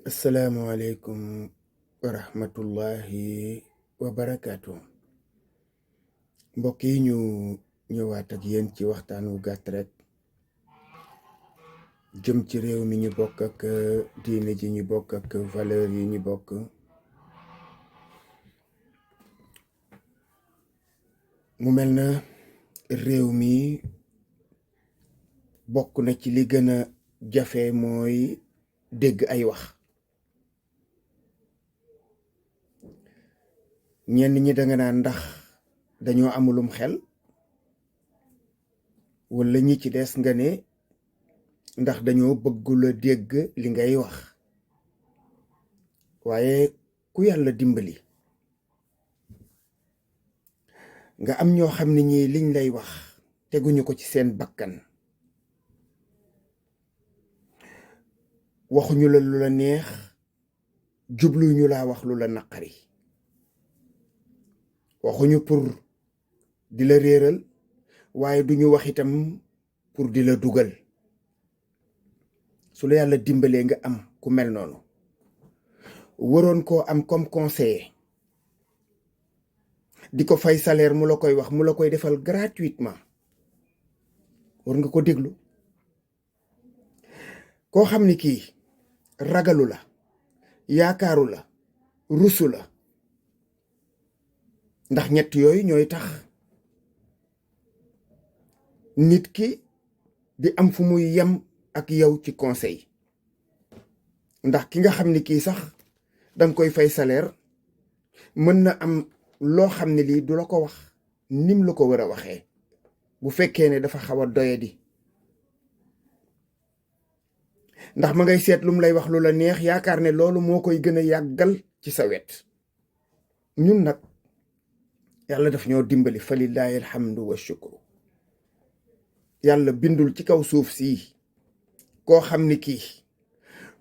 asalaamualeykum wa rahmatullahi wa barakaatu. Mbokk yi ñu ñëwaat ak yéen ci waxtaan wu gàtt rek jëm ci réew mi ñu bokk ak diine ji ñu bokk ak valeur yi ñu bokk. Mu mel na réew mi bokk na ci li gën a jafe mooy dégg ay wax. ñenn ñi danga naan ndax dañoo amulum xel, wala ñi ci des nga ne ndax dañoo bëggula dégg li ngay wax. waaye ku yàlla dimbali nga am ñoo xam ne ñi liñ lay wax teguñu ko ci seen bakkan, waxuñu la lu la neex, jubluñu laa wax lu la naqari, waxuñu pour di la réeral, waaye duñu wax itam pour di la dugal. su la yàlla dimbalee nga am ku mel noonu, waroon koo am comme conseiller, di ko fay salaire mu la koy wax, mu la koy defal gratuitement, war nga ko déglu. koo xam ni kii ragalu la, yaakaaru la, rusu la, ndax ñett yooyu ñooy tax nit ki di am fu muy yem ak yow ci conseil. ndax ki nga xam ni kii sax danga koy fay salaire, mën na am loo xam ne lii du la ko wax nim la ko war a waxee, bu fekkee ne dafa xaw a doyadi. ndax ma ngay seet lu mu lay wax lu la neex, yaakaar ne loolu moo koy gën a yàggal ci sa wet. ñun nag yàlla daf ñoo dimbali, fa lillahi alhamdu wa shukru. yàlla bindul ci kaw suuf si koo xam ni kii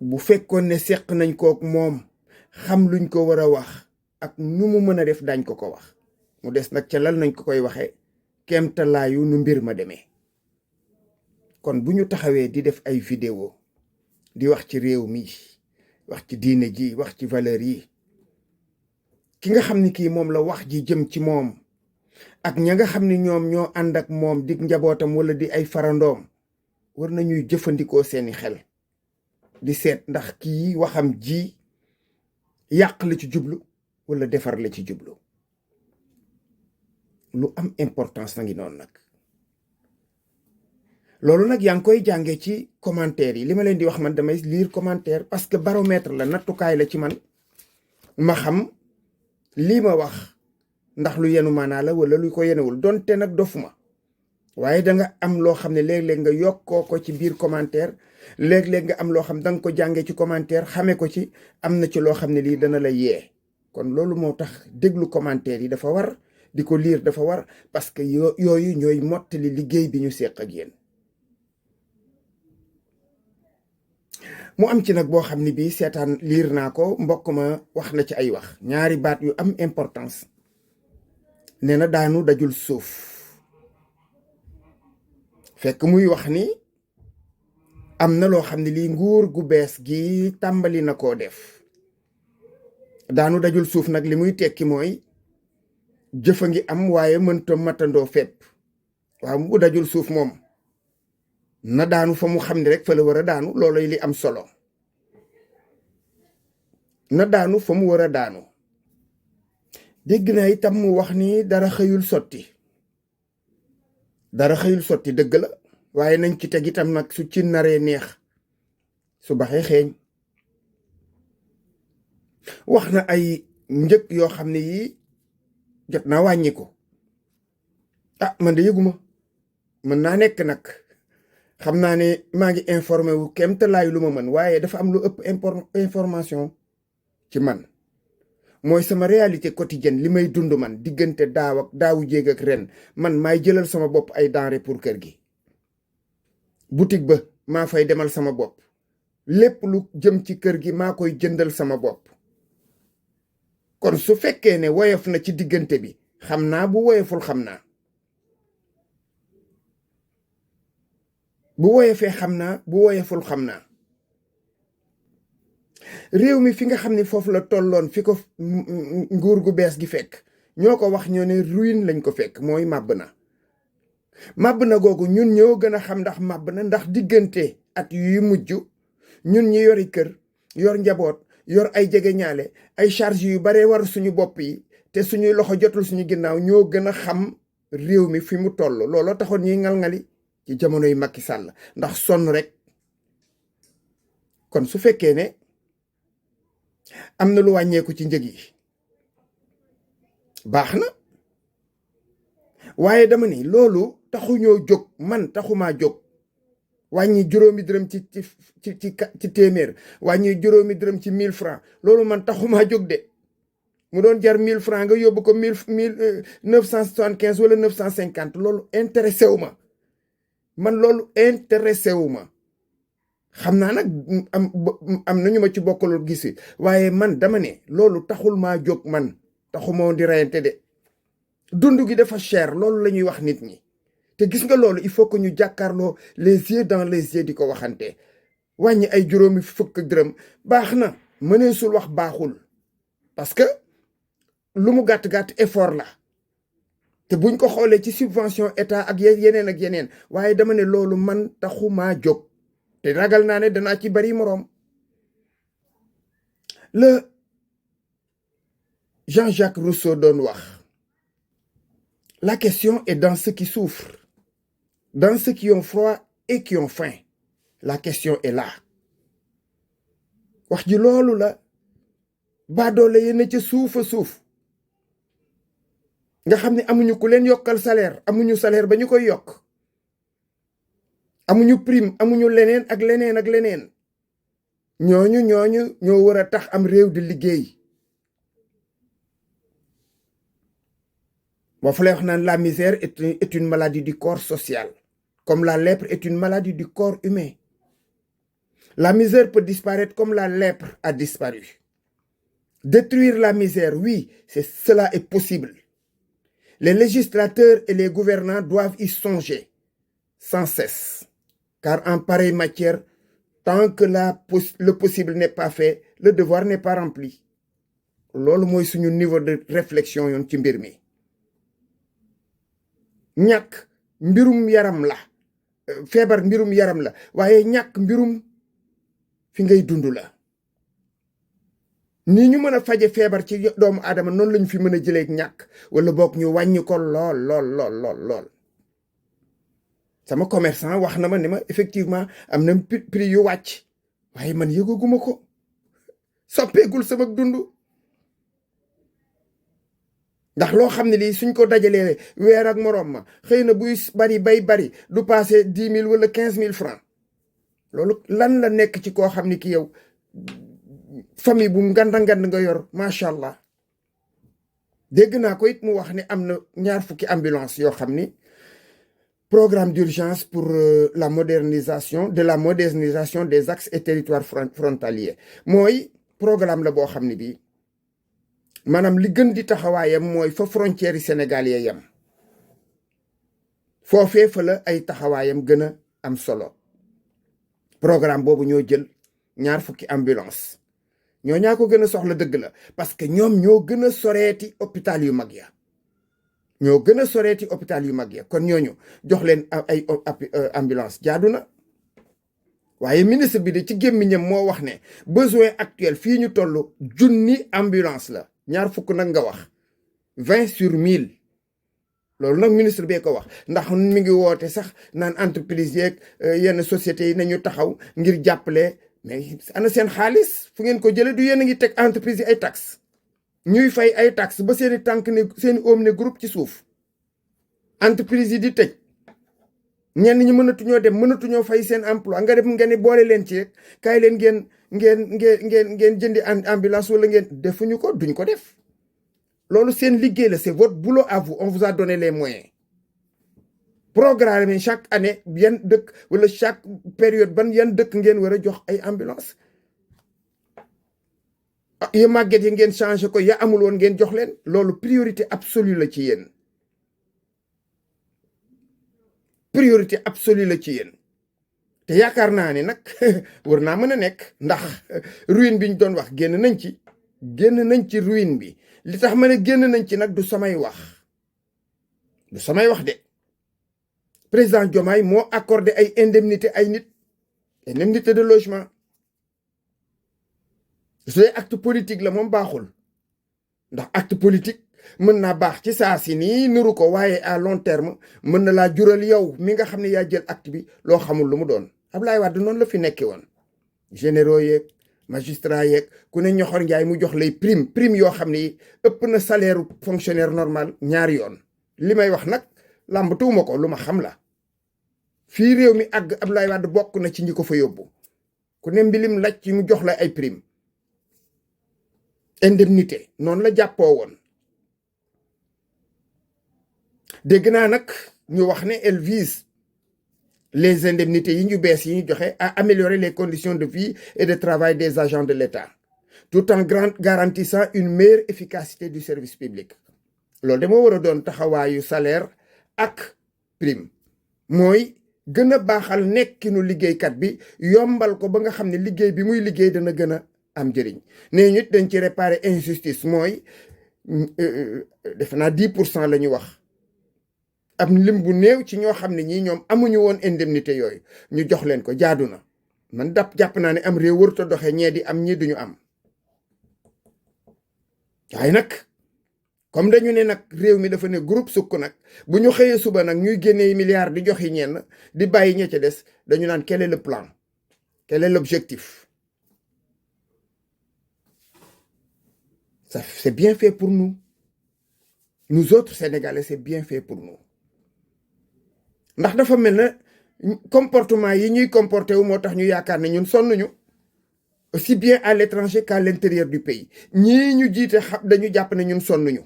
bu fekkoon ne seq nañ kook moom, xam luñ ko war a wax ak nu mu mën a def dañ ko ko wax. mu des nag ca lal nañ ko koy waxee kemtalaayu nu mbir ma demee. kon bu ñu taxawee di def ay vidéo di wax ci réew mi, wax ci diine ji, wax ci valeur yi, ki nga xam ni kii moom la wax ji jëm ci moom, ak ña nga xam ni ñoom ñoo ànd ak moom di njabootam wala di ay farandoom, war nañuy jëfandikoo seeni xel di seet ndax kii waxam ji yàq la ci jublu wala defar la ci jublu. lu am importance na ngi noonu nag. loolu nag yaa ngi koy jànge ci commentaire yi. li ma leen di wax man damay lire commentaire parce que baromètre la, nattukaay la ci man, ma xam lii ma wax ndax lu yenu maanaa la wala lu ko yenewul. donte nag dofuma, waaye danga am loo xam ne léeg-léeg nga yokkoo ko ci biir commentaire, léeg-léeg nga am loo xam danga ko jànge ci commentaire, xamee ko ci, am na ci loo xam ne lii dana la yee. kon loolu moo tax déglu commentaire yi dafa war, di ko lire dafa war, parce que yooyu ñooy mottali liggéey bi ñu seq ak yéen. mu am ci nag boo xam ne bii seetaan liir naa ko, mbokk ma wax na ci ay wax, ñaari baat yu am importance. nee na daanu dajul suuf. fekk muy wax ni am na loo xam ne lii nguur gu bees gi tàmbali na koo def. daanu dajul suuf nag li muy tekki mooy jëfa ngi am waaye mënta matandoo fépp. waaw, bu dajul suuf moom na daanu fa mu xam ne rek fa la war a daanu, looloy li am solo. na daanu fa mu war a daanu. dégg na itam mu wax ni dara xëyul sotti. dara xëyul sotti dëgg la, waaye nañ ci teg itam nag su ci naree neex su baxee xeeñ. wax na ay njëg yoo xam ne yii jot naa wàññi ko. man de yëguma, mën naa nekk nag, xam naa ne maa ngi informé wu kem te laay lu ma mën, waaye dafa am lu ëpp information ci man. mooy sama réalité quotidienne, li may dund man diggante daaw ak daawu jéeg ak ren. man maay jëlal sama bopp ay denrées pour kër gi. boutique ba maa fay demal sama bopp. lépp lu jëm ci kër gi maa koy jëndal sama bopp. kon su fekkee ne woyof na ci diggante bi, xam naa, bu woyoful xam naa. bu woyofee xam naa, bu woyoful xam naa. réew mi fi nga xam ne foofu la tolloon fi ko nguur gu bees gi fekk ñoo ko wax ñoo ne ruine lañ ko fekk mooy màbb na googu ñun ñoo gën a xam ndax màbb na ndax diggante at yu mujj ñun ñi yori kër yor njaboot yor ay jege ñaale ay charge yu bare war suñu bopp yi te suñuy loxo jotul suñu ginnaaw ñoo gën a xam réew mi fi mu toll looloo taxoon ñuy ngal-ngali ci jamono yu Macky Sall ndax sonn rek. kon su fekkee ne am na lu wàññeeku ci njëg yi baax na waaye dama ni loolu taxuñoo jóg man taxumaa jóg wàññi juróomi dërëm ci téeméer wàññi juróomi dërëm ci 1000 francs loolu man taxumaa jóg de mu doon jar 1000 francs nga yóbbu ko 975 wala 950 loolu intéressé wu ma man loolu intéressé wu ma xam naa nag am nañu ma ci bokkalul gisi waaye man dama ne loolu taxul maa jóg man taxumoo di reyante de dund gi dafa cher loolu la ñuy wax nit ñi te gis nga loolu il faut que ñu jàkkaarloo les yeux dans les yeux di ko waxante wàññi ay juróomi fukk dërëm baax na mëneesul wax baaxul parce que lu mu gàtt-gàtt effort la te buñ ko xoolee ci subvention état ak yeneen waaye dama ne loolu man taxumaa jóg te ragal naa ne danaa ci bari moroom le Jean-Jacques Rousseau doon wax la question est dans ceux qui souffrent dans ceux qui ont froid et qui ont faim la question est là wax ji loolu la baadoole yéen ca suufa suuf nga xam ne amuñu ku leen yokkal salaire amuñu salaire ba ñu koy yokk amuñu prime amuñu leneen ak leneen ñooñu ñoo war a tax am réew di liggéey boo fa lay wax naan la misère est une maladie du corps social comme la lèpre est une maladie du corps humain la misère peut disparaître comme la lèpre a disparu détruire la misère oui cela est possible les législateurs et les gouvernants doivent y songer sans cesse car en pareille matière tant que le possible n'est pas fait le devoir n'est pas rempli loolu mooy suñu niveau de réflexion yoon ci mbir mi ñàkk mbirum yaram la feebar mbirum yaram la waaye ñàkk mbirum fi ngay dund la ni ñu mën a faje feebar ci doomu aadama noonu lañu fi mën a jëlee ñàkk wala boog ñu wàññi ko lool sama commerçant wax na ma ne ma effectivement am na prix yu wàcc waaye man yëgaguma ko soppeegul sama dund ndax loo xam ne lii suñ ko dajalee weer ak moroom ma xëy na buy bari du passé 10 000 wala 15 000 francs loolu lan la nekk ci koo xam ne ki yow famille bu ngand nga yor macha allah dégg naa ko it mu wax ne am na 20 ambulance yoo xam ni programme d'urgence pour la modernisation des axes et territoires frontaliers mooy programme la boo xam ne bii maanaam li gën di taxawaayam mooy fa frontière yi Sénégal ya yam foofee fa la ay taxawaayam gën a am solo programme boobu ñoo jël 20 ambulance ñaa ko gën a soxla dëgg la parce que ñoom ñoo gën a soreeti hôpital yu mag ya kon ñooñu jox leen ay ambulance jaadu na waaye ministre bi de ci gémmiñam moo wax ne besoin actuel fii ñu toll 1000 ambulance la 20 nag nga wax 20 sur 1000 loolu nag ministre bee ko wax ndax mi ngi woote sax naan entreprise yeeg yenn sociétés yi nañu taxaw ngir jàppale mais ana seen xaalis fu ngeen ko jële du yéen a ngi teg entreprise yi ay taxes ñuy fay ay taxes ba seeni tànk ne seeni oom ne groupe ci suuf entreprise yi di tëj ñenn ñi mënatuñoo fay seen emploi nga dem nga ne boole leen ci rek kaay leen ngeen jëndi ambulance wala ngeen defuñu ko duñ ko def loolu seen liggéey la c'est votre boulot à vous on vous a donné les moyens programme chaque année yan dëkk wala chaque période yan dëkk ngeen war a jox ay ambulance ya màgget yi ngeen changé ko ya amul woon ngeen jox leen loolu priorité absolue la ci yéen te yaakaar naa ne nag war naa mën a nekk ndax ruine bi ñu doon wax génn nañ ci ruine bi li tax ma ne génn nañ ci nag du samay wax de président Diomaye moo accordé ay indemnité ay nit indemnité de logement su dee acte politique la moom baaxul ndax acte politique mën naa baax ci saa si nii nuru ko waaye à long terme mën na laa jural yow mi nga xam ne yaa jël acte bi loo xamul lu mu doon Ablaye Wade noonu la fi nekkee woon généraux yeeg magistrat yeeg ku ne ñoxor njaay mu jox lay prime yoo xam ne ëpp na salaire fonctionnaire normal ñaari yoon li may wax nag làmb tuuma ko lu ma xam la fii réew mi àgg Ablaye Wade bokk na ci ñi ko fa yóbbu ku ne mbilim laj ci mu jox la ay prime indemnité noonu la jàppoo woon dégg naa nag ñu wax ne elle vise les indemnités yi ñu bees yi ñu joxe à améliorer les conditions de vie et de travail des agents de l'État tout en garantissant une meilleure efficacité du service public loolu de moo war a doon taxawaayu salaire ak prime mooy gën a baaxal nekkinu liggéeykat bi yombal ko ba nga xam ne liggéey bi muy liggéey dana gën a am njëriñ nee ñu dañ ci réparer injustice mooy defe naa 10% la ñu wax am lim bu néew ci ñoo xam ne ñii ñoom amuñu woon indemnité yooyu ñu jox leen ko jaadu na man jàpp naa ne am réew warut a doxee ñee di am ñii duñu am waaye nag comme dañu ne nag réew mi dafa ne groupe sukk nag bu ñu xëyee suba nag ñuy génnee milliards di joxi ñenn di bàyyi ña ca des dañu naan quel est le plan quel est l'objectif ça c'est bien fait pour nous autres Sénégalais c'est bien fait pour nous ndax dafa mel na comportement yi ñuy comporté wu moo tax ñu yaakaar ne ñun sonnuñu aussi bien à l'étranger qu'à l'intérieur du pays ñii ñu jiite dañu jàpp ne ñun sonnuñu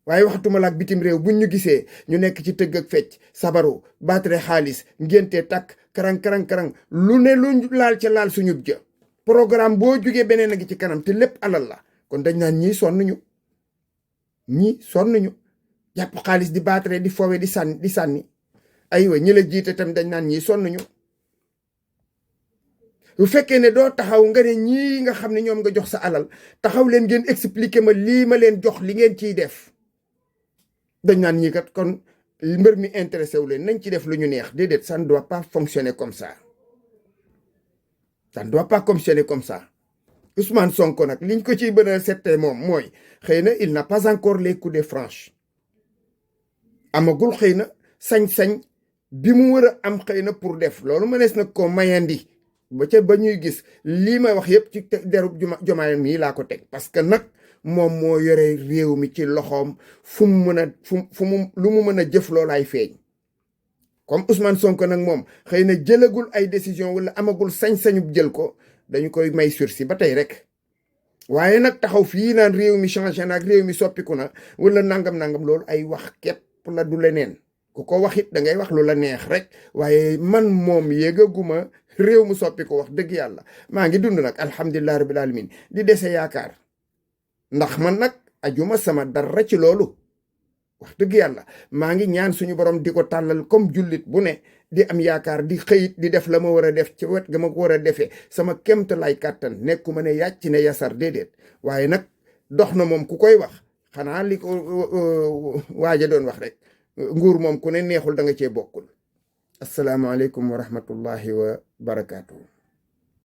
waaye waxatuma la ak bitim réew buñ ñu gisee ñu nekk ci tëgg ak fecc sabaru baatre xaalis ngénte takk karang lu ne lu laal ca laal suñu jë programme boo jógee beneen a ngi ci kanam te lépp alal la kon dañ naan ñii sonnuñu jàpp xaalis di baatre di fowe di sànni aywa ñi la jiite tam dañ naan ñii sonnuñu bu fekkee ne doo taxaw nga ne ñii nga xam ne ñoom nga jox sa alal taxaw leen ngeen expliquer ma lii ma leen jox li ngeen ciy def dañ naan ñii kat kon mbir mi intéressé wu leen nañ ci def lu ñu neex déedéet ça ne doit pas fonctionner comme ça Ousmane Sonko nag liñ ko ciy bën a settee moom mooy xëy na il n'a pas encore les coups de franche amagul xëy na sañ-sañ bi mu war a am xëy na pour def loolu mënees nag ko mayandi ba ñuy gis lii may wax yépp ci derub Diomaye mii laa ko teg parce que nag moom moo yore réew mi ci loxoom fu mu lu mu mën a jëf loolaay feeñ comme Ousmane Sonko nag moom xëy na jëlagul ay décision wala amagul sañ-sañu jël ko dañu koy may sursis ba tey rek waaye nag taxaw fii naan réew mi changé na ak réew mi soppiku na wala nangam loolu ay wax képp la du leneen ku ko wax it da ngay wax lu la neex rek waaye man moom yéegaguma réew mu soppiku wax dëgg yàlla maa ngi dund nag alhamdulilah rabbil alamin di dese yaakaar ndax man nag ajuma sama dara ci loolu wax dëgg yàlla maa ngi ñaan suñu borom di ko tàllal comme jullit bu ne di am yaakaar di xëyit di def la ma war a def ci wet ga ma ko war a defee sama kemt lay kàttan nekkuma ne yàcc ne yasar déedéet waaye nag dox na moom ku koy wax xanaa li ko waaja doon wax rek nguur moom ku ne neexul da nga cee bokkul asalaamaaleykum wa rahmatullahi wa barakaatu.